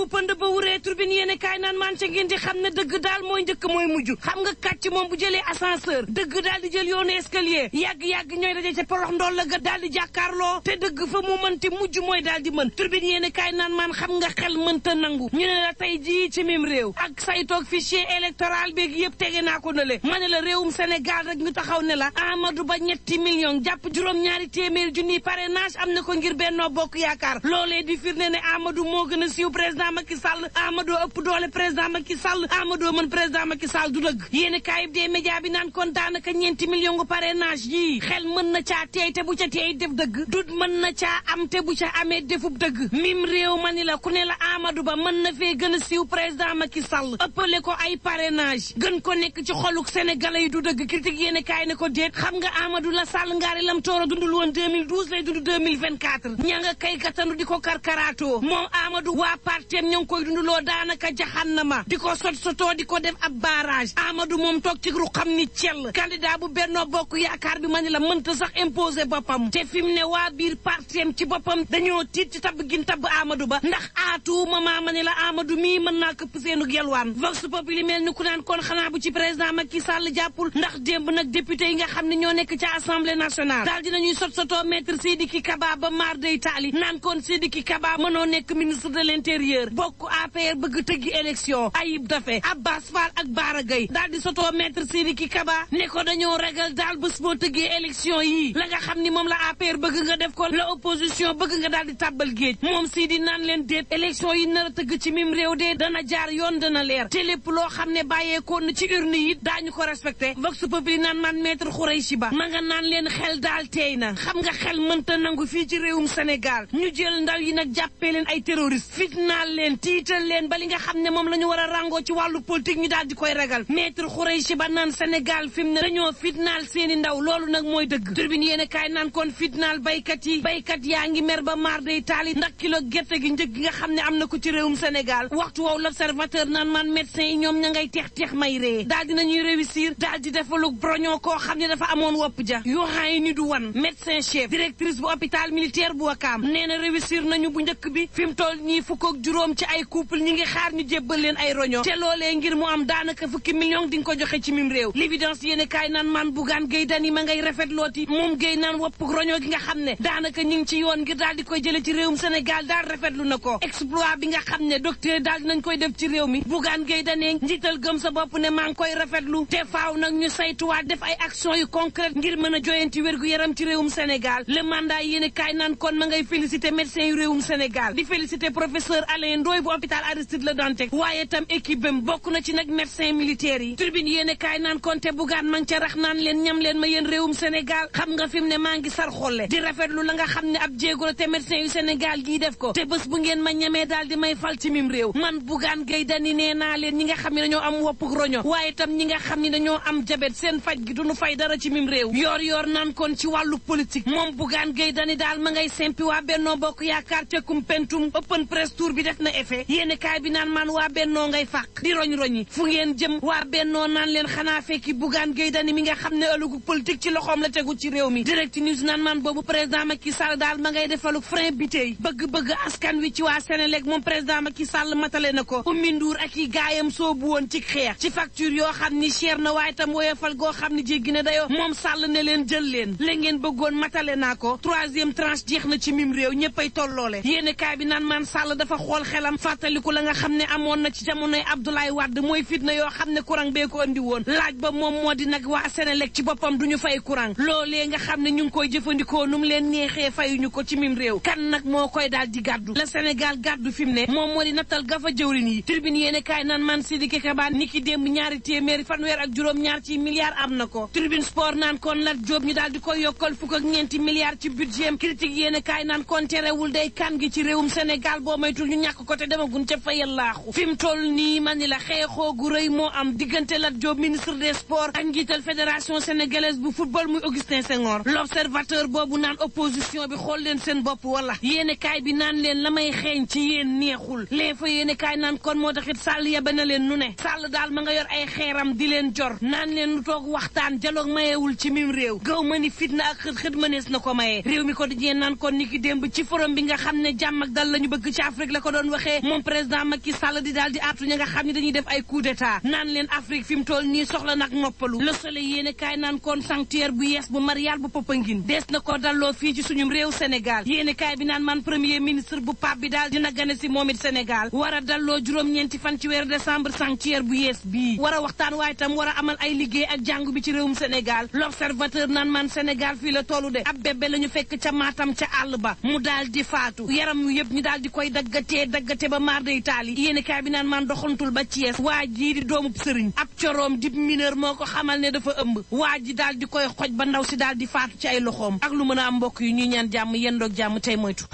fu pënd ba wuree turbine yéene kaay naan maan ca ngeen di xam ne dëgg daal mooy njëkk mooy mujj xam nga kàcc moom bu jëlee ascenseur dëgg daal di jël yoonu escalier yàgg-yàgg ñooy daje ca porox ndool la ga daal di jàkkaarloo te dëgg fa mu mënti mujj mooy daal di mën turbine yéene kaay naan maan xam nga xel mënta nangu ñu ne la tey jii ci mim réew ak saytoog fichier électoral beeg yëpp tege naa ko ne le ma ne la réewum Sénégal rek ñu taxaw ne la Amadou Ba 3 millions jàpp juróom-ñaari téeméer junniy parrainage am na ko ngir Benno Bokk Yaakaar loolee di firnde ne Amadou moo gën a siiw président Macky Sall Amadou ëpp doole président Macky Sall Amadou mën président Macky Sall du dëgg yéen kaayib des médias bi naan kon daanaka 4 millions gu parrainage yii xel mën na caa teey te bu ca teey def dëgg dut mën na caa am te bu ca amee defub dëgg mim réew ma ni la ku ne la Amadou Ba mën na fee gën a siiw président Macky Sall ëppale ko ay parrainage gën ko nekk ci xoluk sénégalais yi du dëgg critique yéen kaay ne ko déet xam nga Amadou la Sall ngaari lam tooro dundul woon 2012 lay dund 2024 ña nga kay katandu di ko karkaraatoo moom Amadou waa partem ñoo ngi koy dunduloo daanaka jaxannama di ko sotoo di ko def ab barrage Amadou moom toog ci ru xam ni cell candidat bu Benno Bokk Yaakaar bi ma ni la mënta sax imposer boppam te fi mu ne waa biir partem ci boppam dañoo tiit ci tabb gin tabb Amadou Ba ndax aatu mama ma ni la Amadou mii mën naa këpp seenug yelwaan vox populi mel ni ku naan kon xanaa bu ci président Macky Sall jàppul ndax démb nag député yi nga xam ne ñoo nekk ci assemblée nationale daal dinañuy sotoo maître Sidiki Kaba ba maar day taali naan kon Sidiki Kaba mënoo nekk ministre de l'intérieur bokk APR bëgg tëggi élection Ayib Daffé Abbas Fall ak Bara Gaye daal di sotoo maître Sidiki Kaba ne ko dañoo ragal daal bés boo tëggee élection yi la nga xam ni moom la APR bëgg nga def ko la opposition bëgg nga daal di tàbbal géej moom Sidi naan leen déet élection yi nar a tëgg ci mim réew de dana jaar yoon dana leer te lépp loo xam ne bàyyeekoon na ci urne yi daañu ko respecté vox populi naan man maître Khoureychi Ba ma nga naan leen xel daal teey na xam nga xel mënta nangu fii ci réewum Sénégal ñu jël ndaw yi nag jàppee leen ay terroriste fitnaal leen tiital leen ba li nga xam ne moom la ñu war a ràngoo ci wàllu politique ñu daal di koy ragal maître Khoureychi Ba naan Sénégal fi mu ne dañoo fitnaal seeni ndaw loolu nag mooy dëgg turbine yéen kaay naan kon fitnaal baykat yi baykat yaa ngi mer ba maar day taali ndax kilo gerte gi njëg gi nga xam ne am na ko ci réewum Sénégal waxtu woowu l'observateur naan man médecin yi ñoom ña ngay teex may ree daal dinañuy réussir daal di defalu broñoo koo xam ne dafa amoon wopp ja Yohane ni du wan médecin chef directrice bu hôpital militaire bu Wakaam nee na réussir nañu bu njëkk bi fi mu toll ñii fukk ak juróom ci ay couple ñi ngi xaar ñu jébbal leen ay roño te loolee ngir mu am daanaka fukki million di nga ko joxe ci mim réew l'évidence yéene kaay naan man Bougane Gueye Dany ma ngay rafet looti moom Gueye naan woppuk roño gi nga xam ne daanaka ñi ngi ci yoon ngir daal di koy jële ci réewum Sénégal daal rafetlu na ko exploit bi nga xam ne docteur daal dinañ koy def ci réew mi Bougane Gueye Dany njiital gëm sa bopp ne maa ngi koy rafetlu te faaw nag ñu saytuwaat def ay action yu concrète ngir mën a joyanti wérgu yaram ci réewum Sénégal le mandat yéene kaay naan kon ma ngay félicité médecin yu réewum Sénégal di félicité professeur Alain Ndoye bu hôpital Aristide Le Dantec waaye tam équipe bam bokk na ci nag médecin militaire yi turbine yéene kaay naan kon te Bougane ma ngi ca rax naan leen ñam leen ma yéen réewum Sénégal xam nga fi mu ne maa ngi sar xolle di rafetlu la nga xam ne ab jéego la te médecin yu Sénégal gii def ko te bés bu ngeen ma ñamee daal di may fal ci mim réew man Bougane Gueye Dany nee naa leen ñi nga xam ne dañoo am woppuk roño waaye tam ñi nga xam ne dañoo am jabet seen faj gi duñu fay dara ci mim réew yoor naan kon ci wàllu politique moom Bougane Gueye Dany daal ma ngay sempi waa Benno Bokk Yaakaar te Koumpentoum open press tour bi def na effet yéene kaay bi naan man waa Benno ngay fàq di roñ-roñi fu ngeen jëm waa Benno naan leen xanaa fekki Bougane Gueye Dany mi nga xam ne ëllëgu politique ci loxoom la tegu ci réew mi direct news naan man boobu président Macky Sall daal ma ngay defalu frein bitey bëgg-bëgg askan wi ci waa Sénélec moom président Macky Sall matale na ko Oumy Ndour ak i gaayam soobu woon ci xeex ci facture yoo xam ni cher na waaye tam woyofal goo xam ni jéggi na dayoo moom Sall ne leen jël leen la ngeen bëggoon matale naa ko 3e tranche jeex na ci mim réew ñëppay tolloole yéene kaay bi naan man Sall dafa xool xelam fàttaliku la nga xam ne amoon na ci jamonoy Abdoulaye Wade mooy fitna yoo xam ne courant bee ko andi woon laaj ba moom moo di nag waa Sénélec ci boppam duñu fay courant loolee nga xam ne ñu ngi koy jëfandikoo nu mu leen neexee fayuñu ko ci mim réew kan nag moo koy daal di gàddu la Sénégal gàddu fi mu ne moom moo di nattal gafa jëwrin yi tribune yéene kaay naan man Sidiki Kaba niki démb 200 ñaar ci milliards am na ko tribune sport naan kon Lat Diop ñu daal di koy yokkal fukk ak ñeenti milliards ci budget critique yéene kaay naan kon terewul day kan gi ci réewum Sénégal boo maytul ñu ñàkk ko te demagun ca fayal laaxu fi mu toll nii ma ni la xeexoo gu rëy moo am diggante Lat Diop ministre des sports ak njiital fédération sénégalaise bu football muy Augustin Senghor l'observateur boobu naan opposition bi xool leen seen bopp wala yéene kaay bi naan leen la may xeeñ ci yéen neexul l'info yéene kaay naan kon moo taxit Sall yabe na leen nu ne Sall daal ma nga yor ay xeeram di leen jor naan leen lu toog waxtaan dialogue mayewul ci mim réew gaw ma ni fitna ak xët mënees na ko maye réew mi ko di naan kon niki démb ci forum bi nga xam ne jàmm ak dal la ñu bëgg ci Afrique la ko doon waxee moom président Macky Sall di daal di artu ña nga xam ne dañuy def ay coup d'état naan leen Afrique fi mu toll nii soxla nag noppalu Le Soleil yéene kaay naan kon sanctuaire bu yees bu Marial bu Popenguine des na ko dalloo fii ci suñum réew Sénégal yéene kaay bi naan man premier ministre bu Pape bi daal dina gane si moom it Sénégal war a dalloo juróom-ñeenti fan ci weeru décembre sanctuaire bu yees bii war a waxtaan waaye tam war a amal ay liggéey ak jàngu bi ci réewum Sénégal L'Observateur naan man Sénégal fii la tollu de ab bébé la ñu fekk ca Matam ca àll ba mu daal di faatu yaram wi yëpp ñu daal di koy daggate ba maar day taali yéene kaay bi naan man doxantul ba Thiès waa jii di doomub sëriñ ab coroom di mineur moo ko xamal ne dafa ëmb waa ji daal di koy xoj ba ndaw si daal di faatu ci ay loxoom ak lu mën a am mbokk yi ñuy ñaan jàmm yendoog jàmm tey moytu